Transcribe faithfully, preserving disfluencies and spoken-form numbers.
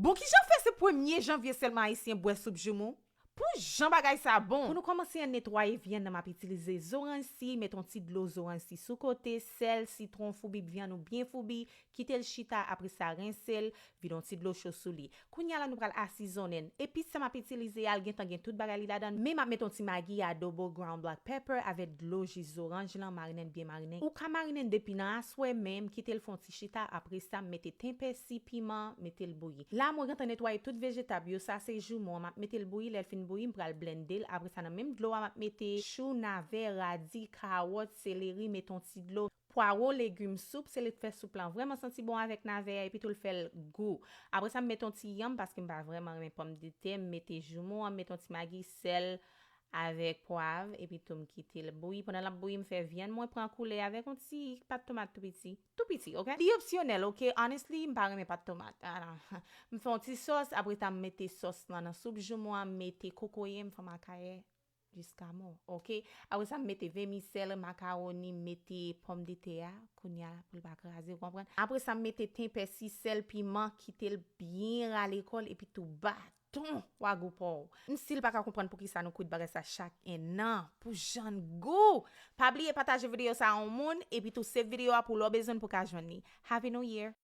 Bon, kijan fè se premye janvye sèlman Ayisyen bwè soup joumou? Pou jan bagay sa bon! Pou nou kòmanse an netwaye vyann nan, m ap itilize zoranj si, met yon ti dlo zoranj si sou kote, sèl, sitwon, foubi vyann ou byen foubi, kite l chita, apre sa rense l, vide yon ti dlo cho sou li. Kounye a la nou pral asizonnen. Epis sa m ap itilize a, l gentan gen tout bagay li ladan l, men m ap met yon ti magi, adobo, ground black pepper avèk dlo ji zoranj lan, marinen l byen marinen. Ou ka marinen l depi nan aswè menm, kite l fè yon ti chita, apre sa m mete ten pèsi, piman, mete l bouyi. La mwen gentan netwaye tout vejetab yo, sa se joumou an, m ap mete l bouyi, lè l fin bouyi, m pral blende l, apre sa nan menm dlo a m ap mete chou, navè, radi, kawòt, seleri, mete yon ti dlo, pwawo, legim soup, se li k fè soup lan vrèman santi bon avèk navè a, epi tou l fè l gou. Apre sa m mete yon ti yanm, paske m pa vrèman renmen pòmdetè, m mete joumou an, m mete yon ti magi, sèl, avèk pwav, epi tou m kite l bouyi. Pandan l ap bouyi, m fè vyann mwen pran koulè avèk yon ti pat tomat tou piti. Tou piti, oke? Li opsyonèl, oke? Honestly, m pa renmen pat tomat. Ah, non. M fè yon ti sòs, apre sa m mete sòs lan nan soup joumou an, m mete kokoye, m fè makayè jiska mò, oke? Apre sa m mete vèmisèl, makawoni, m mete pòmdetè a, kounye a pou l pa kraze, ou konprann? Apre sa m mete ten, pèsi, sèl, piman, kite l byen rale kò l, epi tou ba ton wagou pa w. M still pa ka konprann poukisa nou kwit bagay sa chak ennan, pou jan l gou. Pa bliye pataje videyo sa a yon moun, epi tou save videyo a pou lè w bezwen l pou w ka jwenn li. Happy New Year!